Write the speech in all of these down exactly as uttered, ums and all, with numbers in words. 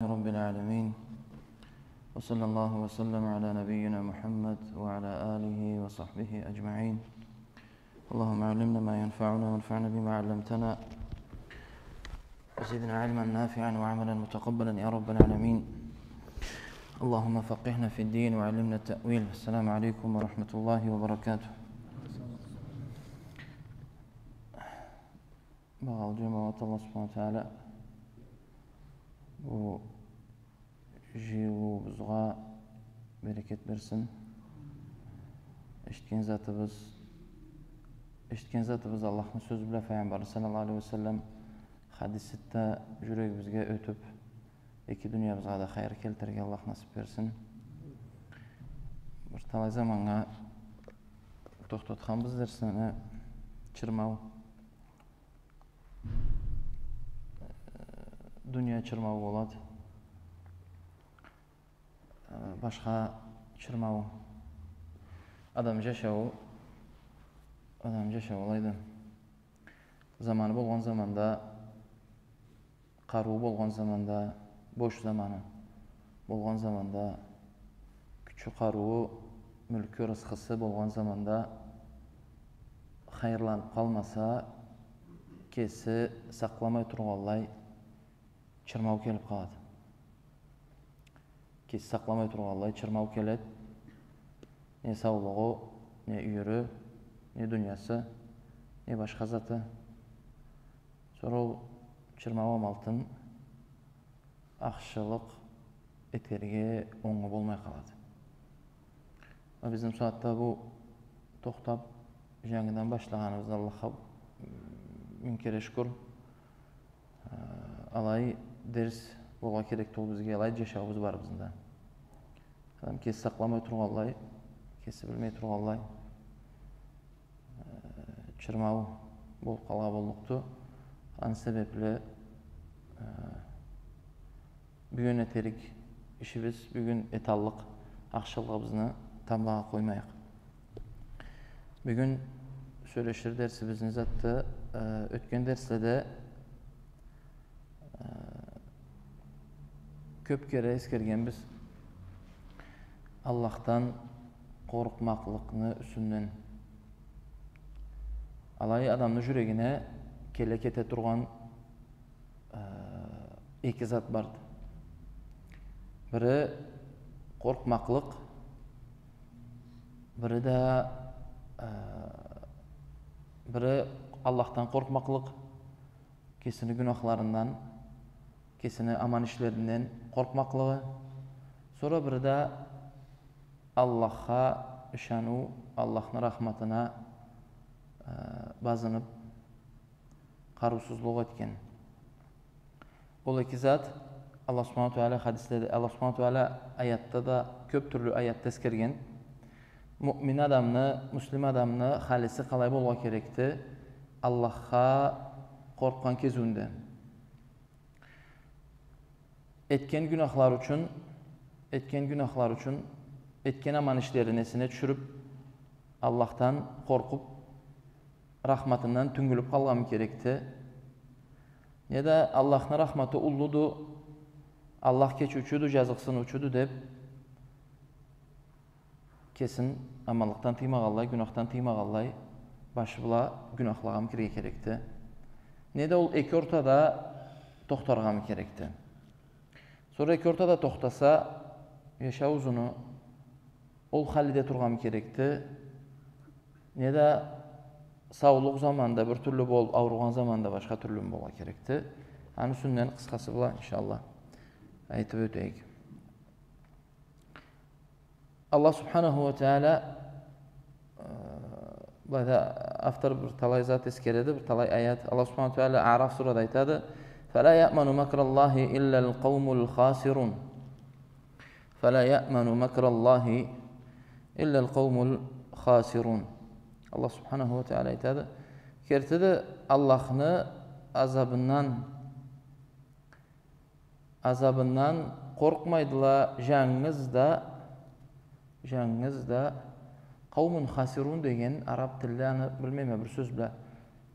رب العالمين. وصلى الله وسلم على نبينا محمد وعلى آله وصحبه أجمعين. اللهم علمنا ما ينفعنا وانفعنا بما علمتنا وزدنا علما نافعا وعملا متقبلا يا رب العالمين. اللهم فقهنا في الدين وعلمنا التأويل. السلام عليكم ورحمة الله وبركاته. Багъалы джамауат, Аллах Субханаху Тагъала бу джыйылыуубузгъа берекет берсин. Эшитген затыбыз, эшитген затыбыз Аллахны сёзю бла Файгъамбарны саллаллаху алейхи ва саллам хадиси да джюрегибизге ётюб, эки дуниябызгъа да хайыр келтирирге Аллах насыб берсин. Бир талай заманнга тохтатханбыз дерслени, чырмау. Дуния чырмау болады. Башха чырмау. Адам джашауу, адам джашауу алайды. Заманы болгъан заманда, къарыуу болгъан заманда, бош заманы болгъан заманда, кючю, къарыуу, мюлкю, рысхысы болгъан заманда хайырланыб къалмаса, кеси сакъламай тургъанлай чырмау келиб къалады. Кеси сакъламай тургъанлай чырмау келеди. Не саулугъу, не юйюрю, не дуниясы, не башха заты. Сора ол чырмау амалтын ахшылыкъ этерге онгу болмай къалады. Ма бизни сагъатда бу тохтаб, джангыдан башлагъаныбызда Аллахха минг кере шукур. Алай дерс болгъа керекди ол бизге, алай джашауубуз бар бизни да. Адам кеси сакъламай тургъанлай, кеси билмей тургъанлай, чырмау болуб къалгъа боллукъду. Аны себебли бюгюн этерик ишибиз, бюгюн эталлыкъ ахшылыгъыбызны тамблагъа къоймайыкъ. Бюгюн сёлешир дерсибизни затда, ётген дерследе кёб кере эсгергенбиз Аллахдан къоркъмакълыкъны юсюнден. Алай адамны джюрегине келе кете тургъан эки зат барды. Бири къоркъмакълыкъ, бири да, бири Аллахдан къоркъмакълыкъ, кесини гюнахларындан, кесини аман ишлеринден къоркъмакълыгъы. Сора бири да Аллахха ышаныу, Аллахны рахматына базыныб, къарыусузлукъ этген. Ол эки зат Аллах Субханаху Тагъала хадиследе, Аллах Субханаху Тагъала аятда да, кёб тюрлю аятда эсгерген. Муъмин адамны, муслим адамны халиси къалай болгъа керекди Аллахха къоркъгъан кезиуюнде? Этген гюнахлары ючюн, этген гюнахлары ючюн, этген аман ишлерин эсине тюшюрюб, Аллахдан къоркъуб, рахматындан тюнгюлюб къалгъанмы керекди? Неда Аллахны рахматы уллуду, Аллах кечиучюдю, джазыкъсыныучуду деб, кесин аманлыкъдан тыймагъанлай, гюнахдан тыймагъанлай, башы бла гюнахлагъамы кирирге керекди? Неда ол эки ортада тохтаргъамы керекди? Сора эки ортада тохтаса, джашау узуну ол халиде тургъамы керекди? Неда саулукъ заманда бир тюрлю болуб, ауругъан заманда башха тюрлюмю болгъа керекди? Аны юсюнден къысхасы бла, иншаллах, айтыб ётейик. Аллах Субханаху ва Тагъала, былайда автор бир талай зат эсгереди, бир талай аят. Аллах Субханаху ва Тагъала Аъраф сурада айтады: «فلا يأمن مكر الله إلا القوم الخاسرون. فلا يأمن مكر الله إلا القوم الخاسرون». Аллах Субханаху ва Тагъала айтады: кертиди, Аллахны азабындан азабындан къоркъмайдыла джангыз да, джангыз да. «Къаумун хасирун» деген араб тилде, аны билмейме, бир сёз бла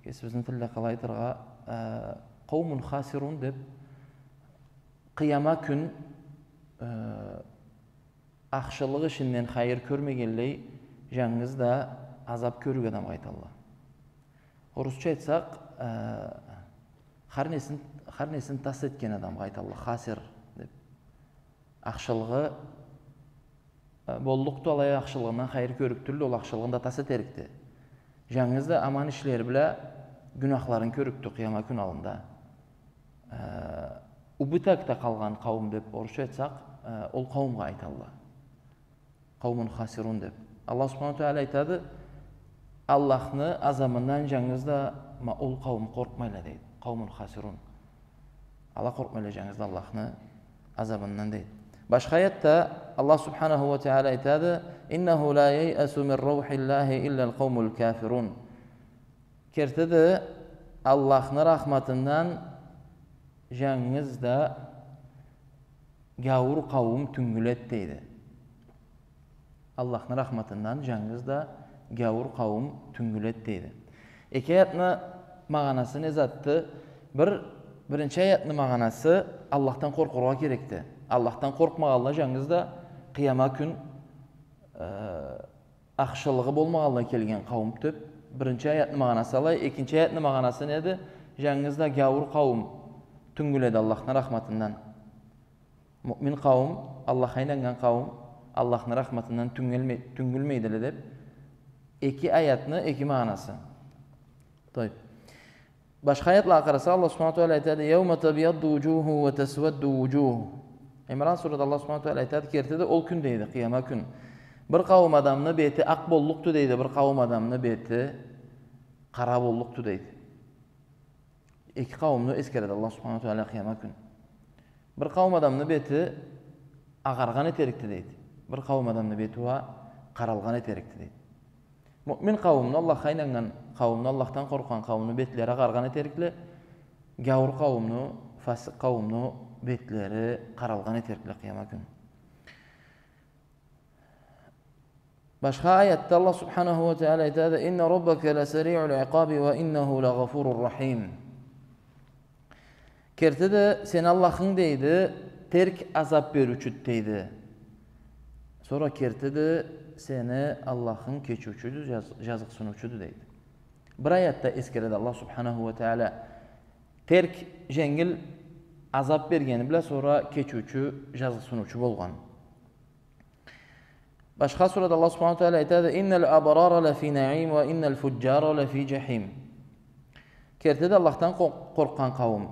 кесибизни тилде къалай айтыргъа, э, «къаумун хасирун» деб, Къыяма кюн, э, ахшылыкъ ишинден хайыр кёрмегенлей, жангыз да азап кёрюк адамгъа айталла. Орусча айтсакъ, э, хар несин, хар несин тас этген адамгъа айталла, хасир деп. Ахшылыгъы, э, боллукъду, алай а ахшылыгъындан хайыр кёрюк тюлдю, ол ахшылыгъын да тас этерикди. Жангыз да аман ишлери бла гюнахларын кёрюкдю къыяма кюн аллында. Э, убытокда къалгъан къауум деп орусча айтсакъ, э, ол къауумгъа айталла. Къаумун хасирун деп. Аллах субханаху ва тагъала айтады, Аллахны азабындан жангыз да ма ол къауум къоркъмайла, дейди. Къаумун хасирун. Ала къоркъмайла жангыз да Аллахны азабындан, дейди. Башха аятда Аллах субханаху ва тагъала айтады, «Иннаху ла яйъасу мин раухиллахи иллал къаумул кафирун». Кертиди, Аллахны рахматындан жангыз да гяуур къауум тюнгюлед, дейди. Аллахны рахматындан жангыз да гяуур къауум тюнгюлед, дейди. Эки аятны магъанасы не затды? Бир, биринчи аятны магъанасы Аллахдан къоркъургъа керекди. Аллахдан къоркъмагъанла жангыз да къыяма кюн, э, ахшылыгъы болмагъанлай келген къауум деп, биринчи аятны магъанасы алай, экинчи аятны магъанасы неди? Жангыз да гяуур къауум тюнгюледи Аллахны рахматындан. Муъмин къауум, Аллахха ийнаннган къауум Аллахны рахматындан тюнгюлме-, тюнгюлмейдиле деп, эки аятны эки магъанасы. Тойиб. Башха аятлагъа къарасакъ, Аллах субханаху ва тагъала айтады, «Яума табиядду вуджуху ва тасвадду вуджух». Имран сурада Аллах субханаху ва тагъала айтады, кертиди ол кюн, дейди, къыяма кюн. Бир къауум адамны бети акъ боллукъду, дейди, бир къауум адамны бети къара боллукъду, дейди. Эки къауумну эсгереди Аллах субханаху ва тагъала къыяма кюн. Бир къауум адамны бети агъаргъан этерикди, дейди. Бир къауум адамны бети уа къаралгъан этерикди, дейди. Муъмин къауумну, Аллахха ийнаннган къауумну, Аллахдан къоркъгъан къауумну бетлери агъаргъан этерикле, гяуур къауумну, фасикъ къауумну бетлери къаралгъан этерикле къыяма кюн. Башха аятда Аллах субханаху ва тагъала айтады, «Инна раббака ласариъул икъаби ва иннаху лагъафурун рахим». Кертиди сени Аллахынг, дейди, терк азап бериучюдю, дейди. Сора кертиди сени Аллахынг кечиучюдю, жаз-, жазыкъсыныучуду, дейди. Бир аятда эсгереди Аллах субханаху ва тагъала терк, женгил азап бергени бла сора кечиучю, жазыкъсыныучу болгъан. Башха сурада Аллах субханаху ва тагъала айтады, «Иннал абрара лафи наим ва иннал фуджара лафи жахим». Кертиди Аллахдан къо-, къоркъгъан къауум.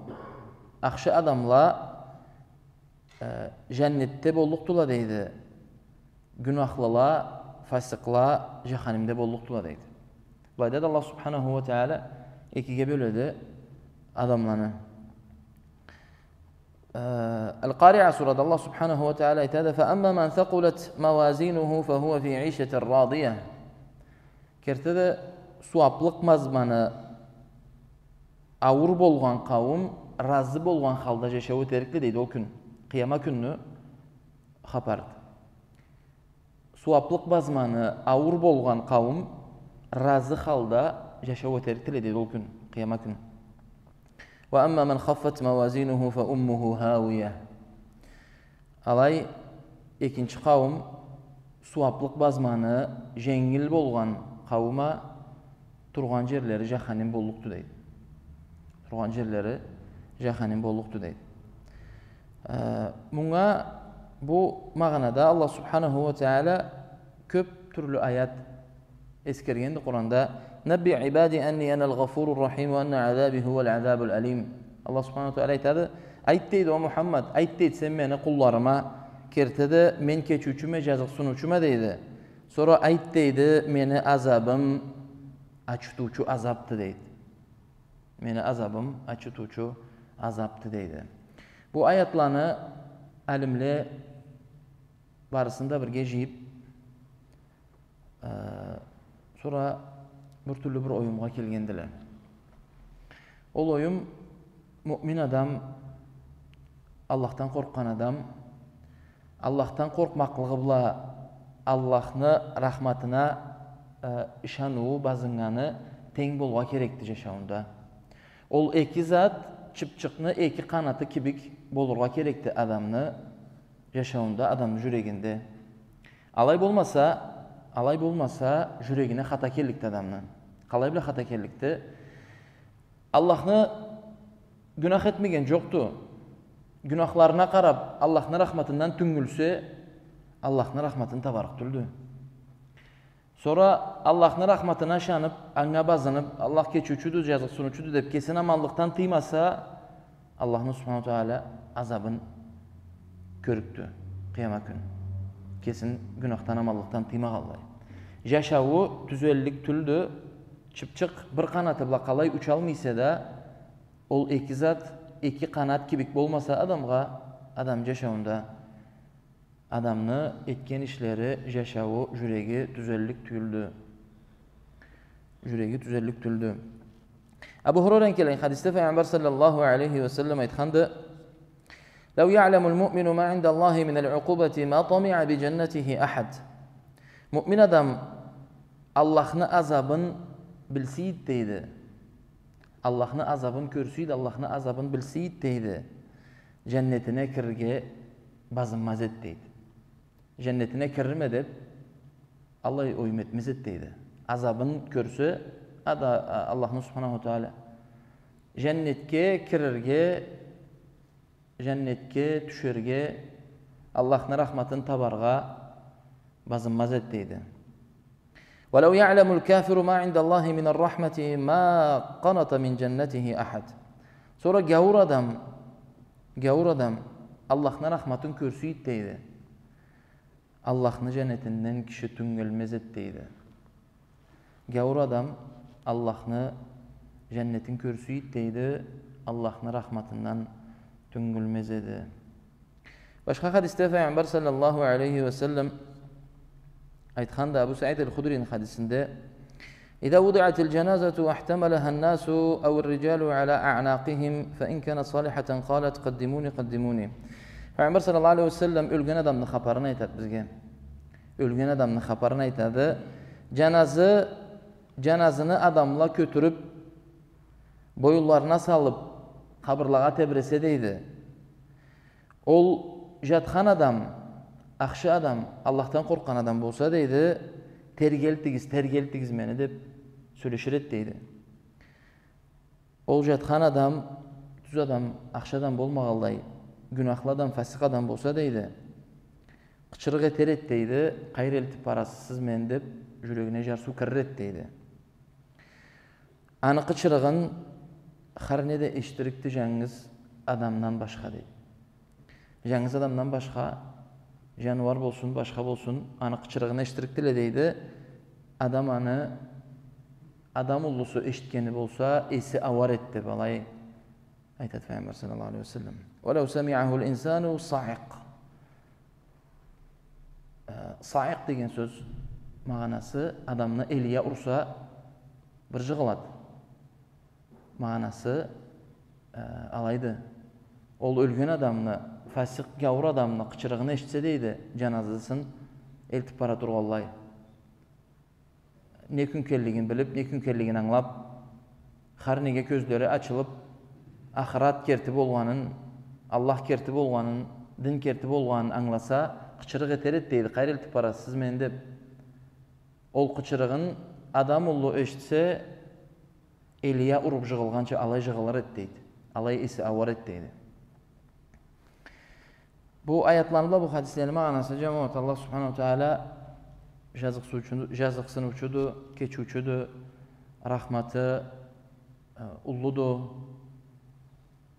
Ахшы адамла, э, жаннетде боллукъдула, дейди. Гюнахлыла, фасикъла жаханимде боллукъдула, дейди. Былайда да Аллах субханаху ва тагъала экиге бёледи адамланы. Э, Аль-Къариъа сурада Аллах субханаху ва тагъала айтады, «Фа амма ман сакъулат мавазинуху фа хуа фи ийшатин радия». Кертиди сууаблыкъ базманы ауур болгъан къауум разы болгъан халда жашау этерикле, дейди, ол кюн. Къыяма кюнню хапарды. Сууаблыкъ базманы ауур болгъан къауум разы халда жашау этерикле, дейди, ол кюн, къыяма кюн. «Ва амма ман хаффат мавазинуху фа уммуху хауия». Алай экинчи къауум, сууаблыкъ базманы женгил болгъан къауум а, тургъан жерлери жаханим боллукъду, дейди. Тургъан жерлери жаханим боллукъду, дейди. Э, мунга, бу магъанада Аллах субханаху ва тагъала кёб тюрлю аят эсгергенди Къуранда. «Набби ибади анни анал гъафуру рахим ва анна азаби хуал азабул алим». Аллах субханаху ва тагъала айтады, «Айт, — дейди, — о Мухаммад, айт, — дейди, — сен мени къулларыма, кертиди мен кечиучюме, жазыкъсыныучума», — дейди. Сора айт, дейди, мени азабым ачытыучу азабды, дейди. Мени азабым ачытыучу азабды, дейди. Бу аятланы алимле барысын да бирге жыйыб, э, сора бир тюрлю бир оюмгъа келгендиле. Ол оюм, муъмин адам, Аллахдан къоркъгъан адам, Аллахдан къоркъмакълыгъы бла Аллахны рахматына, э, ышаныуу, базыннганы тенг болгъа керекди жашауунда. Ол эки зат чыпчыкъны эки къанаты кибик болургъа керекди адамны жашауунда, адамны жюрегинде. Алай болмаса, алай болмаса, жюрегине хата келликди адамны. Къалай бла хата келликди? Аллахны гюнах этмеген жокъду. Гюнахларына къарап, Аллахны рахматындан тюнгюлсе, Аллахны рахматын табарыкъ тюлдю. Сора Аллахны рахматына ышанып, анга базынып, Аллах кечиучюдю, жазыкъсыныучуду деп, кесин аманлыкъдан тыймаса, Аллахны Субханаху Тагъала азабын кёрюкдю къыямат кюн. Кесин гюнахдан, аманлыкъдан тыймагъанлай. Жашауу тюзеллик тюлдю, чыпчыкъ бир къанаты бла къалай учалмай эсе да, ол эки зат, эки къанат кибик болмаса адамгъа, адам жашауунда, адамны этген ишлери, жашауу, жюреги тюзеллик тюлдю. Жюреги тюзеллик тюлдю. Абу Хурайрадан келген хадисде Пайгъамбар саллаллаху алейхи ва саллам айтханды: «لو يعلم المؤمن ما عند الله من العقوبة ما طمع بجنته أحد». Муъмин адам Аллахны азабын билсе эди, дейди. Аллахны азабын кёрсе эди, Аллахны азабын билсе эди, дейди. Жаннетине кирирге базынмаз эди, дейди. Жаннетине кирирме деп, алай оюм этмез эди, дейди. Азабын кёрсе, ада, а, Аллахны Субханаху Тагъала, жаннетге кирирге, жаннетге тюшерге, Аллахны рахматын табаргъа базынмаз эди, дейди. «ولو يعلم الكافر ما عند الله من الرحمة ما قنط من جنته أحد». Сора гяуур адам, гяуур адам Аллахны рахматын кёрсе эди, дейди, Аллахны жаннетинден киши тюнгюлмез эди, дейди. Гяуур адам Аллахны жаннетин кёрсе эди, дейди, Аллахны рахматындан тюнгюлмез эди. Башха хадисде Пайгъамбар саллаллаху алейхи ва саллам айтханды, Абу Саид аль-Худрини хадисинде: «إذا وضعت الجنازة واحتملها الناس أو الرجال على أعناقهم فإن كانت صالحة قالت: قدموني، قدموني». Пайгъамбар саллаллаху алейхи ва саллам ёлген адамны хапарын айтады бизге. Ёлген адамны хапарын айтады. Жаназы, жаназыны адамла кётюрюп, боюнларына салып, къабырлагъа тебиресе, дейди. Ол жатхан адам, ахшы адам, Аллахдан къоркъгъан адам болса, дейди, «Тергелтигиз, тергелтигиз мени», — деп сёлешир эди, дейди. Ол жатхан адам тюз адам, ахшы адам болмагъанлай, гюнахлы адам, фасикъ адам болса, дейди, къычырыкъ этер эди, дейди, «Къайры элтип барасыз сиз мени?» — деп, жюрегине жарсыу кирир эди, дейди. Аны къычырыгъын хар не да эшитирикди жангыз адамдан башха, дейди. Жангыз адамдан башха, жаныуар болсун, башха болсун, аны къычырыгъын эшитирикдиле, дейди. Адам аны, адам уллусу эшитгени болса, эси ауар эди, деп алай айтады Пайгъамбар саллаллаху алейхи ва саллам. «ولو سمعه الإنسان صعق». Э, саикъ деген сёз магъанасы адамны элия урса, бир жыгъылады. Магъанасы, э, алайды. Ол ёлген адамны, фасикъ, гяуур адамны къычырыгъын эшитсе, дейди, жаназысын элтип бара тургъанлай. Не кюн экенлигин билип, не кюн экенлигин ангылап, хар неге кёзлери ачылып, ахырат керти болгъанын, Аллах керти болгъанын, дин керти болгъанын ангыласа, къычырыкъ этер эди, дейди, «Къайры элтип барасыз сиз мени?» — деп. Ол къычырыгъын адам уллу эшитсе, элия уруп жыгъылгъанча алай жыгъылыр эди, дейди. Алай эси ауар эди, дейди. Бу аятланы бла бу хадислени магъанасы, жамауат, Аллах Субханаху Тагъала жазыкъсыучу-, жазыкъсыныучуду, кечиучюдю, рахматы, э, уллуду.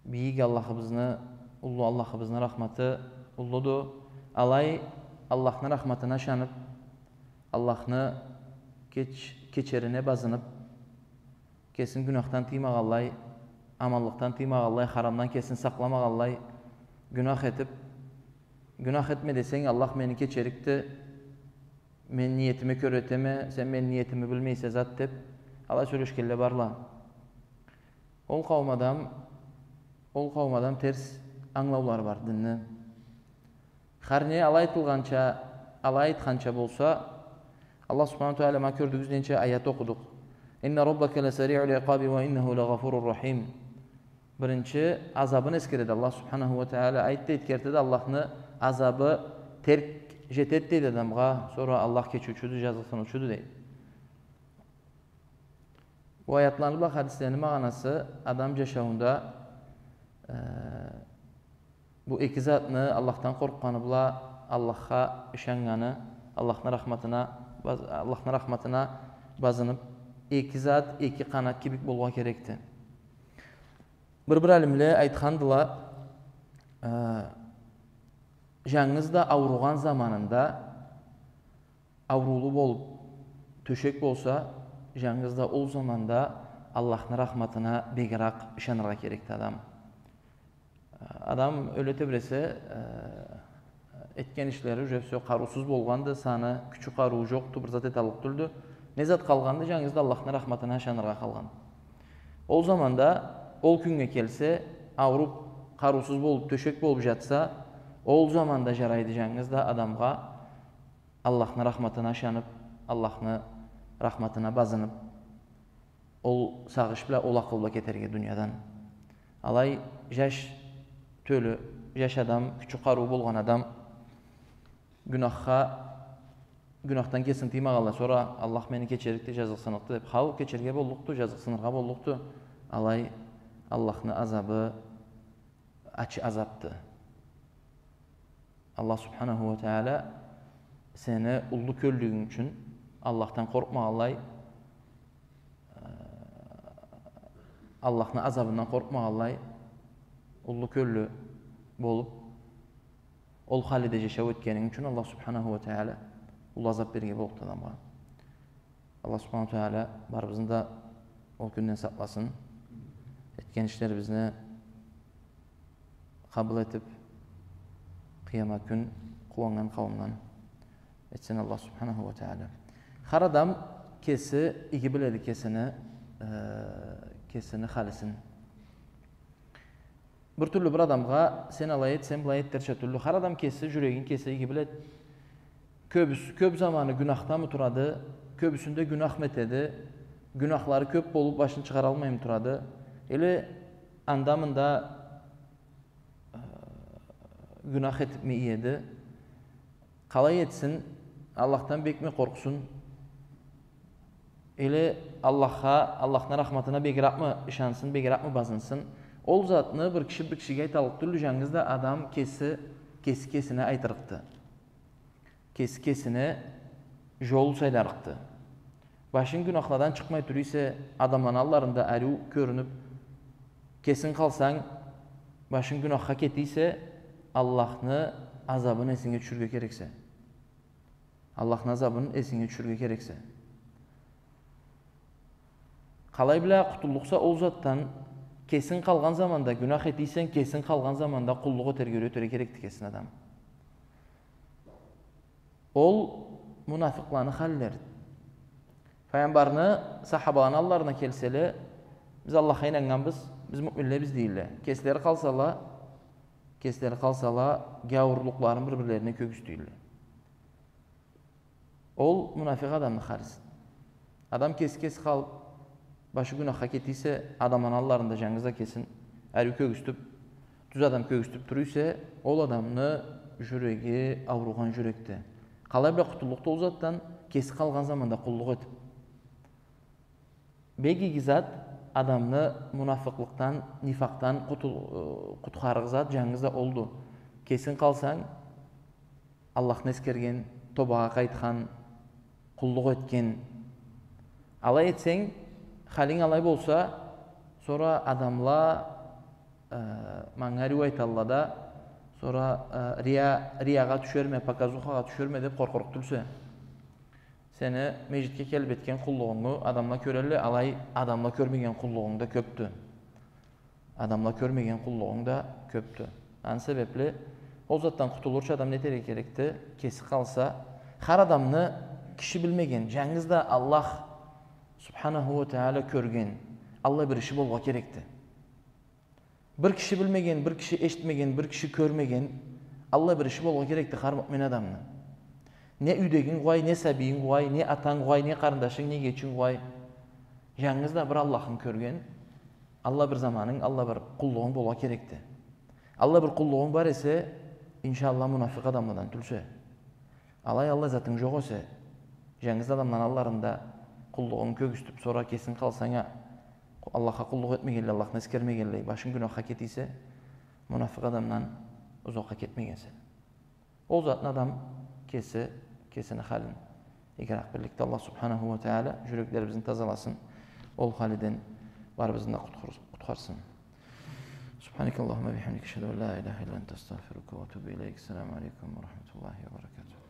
Бийик Аллахыбызны, уллу Аллахыбызны рахматы уллуду. Алай Аллахны рахматына ышанып, Аллахны кеч-, кечерине базынып, кесин гюнахдан тыймагъанлай, аманлыкъдан тыймагъанлай, харамдан кесин сакъламагъанлай, гюнах этип, гюнах этме десенг, Аллах мени кечерикди, мен ниетиме кёре этеме, сен мени ниетими билмейсе зат деп, алай сёлешгенле барла. Ол къауум адам, ол къауум адам терс ангылаулары бар динни. Хар не алай айтылгъанча, алай айтханча болса, Аллах Субханаху Тагъала, ма кёрдюгюз, ненча аят окъудукъ. «إن ربك لسريع العقاب وإنه لغفور رحيم». Биринчи азабын эсгереди Аллах субханаху уа тагъала. Айтды, эсгертеди, Аллахны азабы терк жетеди, дейди, адамгъа. Сора Аллах кечиучюдю, жазыкъсыныучуду, дейди. Бу аятланы бла хадислени магъанасы адам жашауунда, э, бу эки затны, Аллахдан къоркъгъаны бла Аллахха ышаннганы, Аллахны рахматына баз-, Аллахны рахматына базынып, эки зат, эки къанат кибик болургъа керекди. Бир-бир алимле айтхандыла, э, жангыз да ауругъан заманында, ауруулу болуп, тёшек болса, жангыз да ол заманда Аллахны рахматына бегирек ышаныргъа керекди адам. Адам ёле тебресе, э, этген ишлери уже всё, къарыусуз болгъанды, саны, кючю, къарыуу жокъду, бир зат эталлыкъ тюлдю. Не зат къалгъанды? Жангыз да Аллахны рахматына ышаныргъа къалгъан. Ол заманда, ол кюннге келсе, ауруп, къарыусуз болуп, тёшек болуп жатса, ол заманда жарайды жангыз да адамгъа Аллахны рахматына ышанып, Аллахны рахматына базынып, ол сагъыш бла, ол акъыл бла кетерге дуниядан. Алай жаш тёлю, жаш адам, кючю, къарыуу болгъан адам гюнахха, гюнахдан кесин тыймагъанлай, сора Аллах мени кечерикди, жазыкъсыныкъды деп. Хау, кечерге боллукъду, жазыкъсыныргъа боллукъду. Алай Аллахны азабы ачы азапды. Аллах субханаху уа тагъала сени уллу кёллюгюнг ючюн, Аллахдан къоркъмагъанлай, э, Аллахны азабындан къоркъмагъанлай, уллу кёллю болуп, ол халиде жашау этгенинг ючюн Аллах субханаху уа тагъала уллу азап берирге боллукъду адамгъа. Аллах субханаху уа тагъала барыбызны да ол кюнден сакъласын. Этген ишлерибизни къабыл этип, къыямат кюн къууаннган къауумдан этсин Аллах субханаху уа тагъала. Хар адам кеси иги биледи кесини, э, кесини халисин. Бир тюрлю бир адамгъа сен алай эт, сен былай эт дерча тюлдю. Хар адам кеси жюрегин кеси иги биледи. Кёбюс-, кёп заманы гюнахдамы турады, кёбюсюнде гюнахмы этеди, гюнахлары кёп болуп, башын чыгъаралмаймы турады, эле анда-мында, э, гюнах этипми иеди. Къалай этсин, Аллахдан бекми къоркъсун? Эле Аллахха, Аллахны рахматына бегирекми ышансын, бегирекми базынсын? Ол затны бир киши бир кишиге айталлыкъ тюлдю, жангыз да адам кеси, кеси кесине айтырыкъды. Кеси кесине жол сайларыкъды. Башынг гюнахладан чыкъмай тура эсе, адамланы алларында ариу кёрюнюп, кесинг къалсанг, башынг гюнахха кете эсе, Аллахны азабын эсинге тюшюрюрге керексе. Аллахны азабын эсинге тюшюрюрге керексе. Къалай бла къутуллукъса ол затдан? Кесинг къалгъан заманда гюнах эте эсенг, кесинг къалгъан заманда къуллукъ этерге юретирге керекди кесин адам. Ол мунафикъланы халлери. Файгъамбарны сахабаланы алларына келселе, биз Аллахха ийнаннганбыз, биз муъминлебиз, дейдиле. Кеслери къалсала, кеслери къалсала, гяуурлукъларын бир-бирлерине кёргюзтюйле. Ол мунафикъ адамны халиси. Адам кеси-кеси къалып, башы гюнахха кете эсе, адамланы алларында жангыз да кесин ариу кёргюзтюп, тюз адам кёргюзтюп тура эсе, ол адамны жюреги ауругъан жюрекди. Къалай бла къутуллукъду ол затдан? Кеси къалгъан заманда къуллукъ этип. Бек иги зат, адамны мунафикълыкъдан, нифакъдан къутул-, э, къутхарыкъ зат жангыз да олду. Кесинг къалсанг, Аллахны эсгерген, тобагъа къайтхан, къуллукъ этген. Алай этсенг, халинг алай болса, сора адамла, э, манга ариу айталла да, сора, э, рия, риягъа тюшерме, показухагъа тюшерме деп къоркъурукъ тюлсе. Сени межгитге келип этген къуллугъунгу адамла кёрелле, алай адамла кёрмеген къуллугъунг да кёпдю. Адамла кёрмеген къуллугъунг да кёпдю. Аны себепли ол затдан къутулурча адам не этерге керекди? Кеси къалса, хар адамны киши билмеген, жангыз да Аллах субханаху уа тагъала кёрген, аллай бир иши болургъа керекди. Бир киши билмеген, бир киши эшитмеген, бир киши кёрмеген, аллай бир иши болургъа керекди хар муъмин адамны. Не юйдегинг угъай, не сабийинг угъай, не атанг угъай, не къарындашынг, не эгечинг угъай. Жангыз да бир Аллахын кёрген, Аллай бир заманынг, аллай бир къуллугъунг болургъа керекди. Аллай бир къуллугъунг бар эсе, иншаллах, мунафикъ адамладан тюлсе. Алай, аллай затынг джокъ эсе, джангыз адамланы алларында къуллугъунгу кёргюзтюб, сора кесинг къалсанг а, Аллахха къуллукъ этмегенлей, Аллахны эсгермегенлей, башынг гюнахха кете эсе, мунафикъ адамдан узакъгъа кетмегенсе. Ол затны адам кеси, кесини халин игракъ билликди. Аллах субханаху ва тагъала джюреклерибизни тазаласын. Ол халиден барыбызны да къутхар-, къутхарсын. سبحانك اللهم وبحمدك، أشهد أن لا إله إلا أنت، أستغفرك وأتوب إليك. السلام عليكم ورحمة الله وبركاته.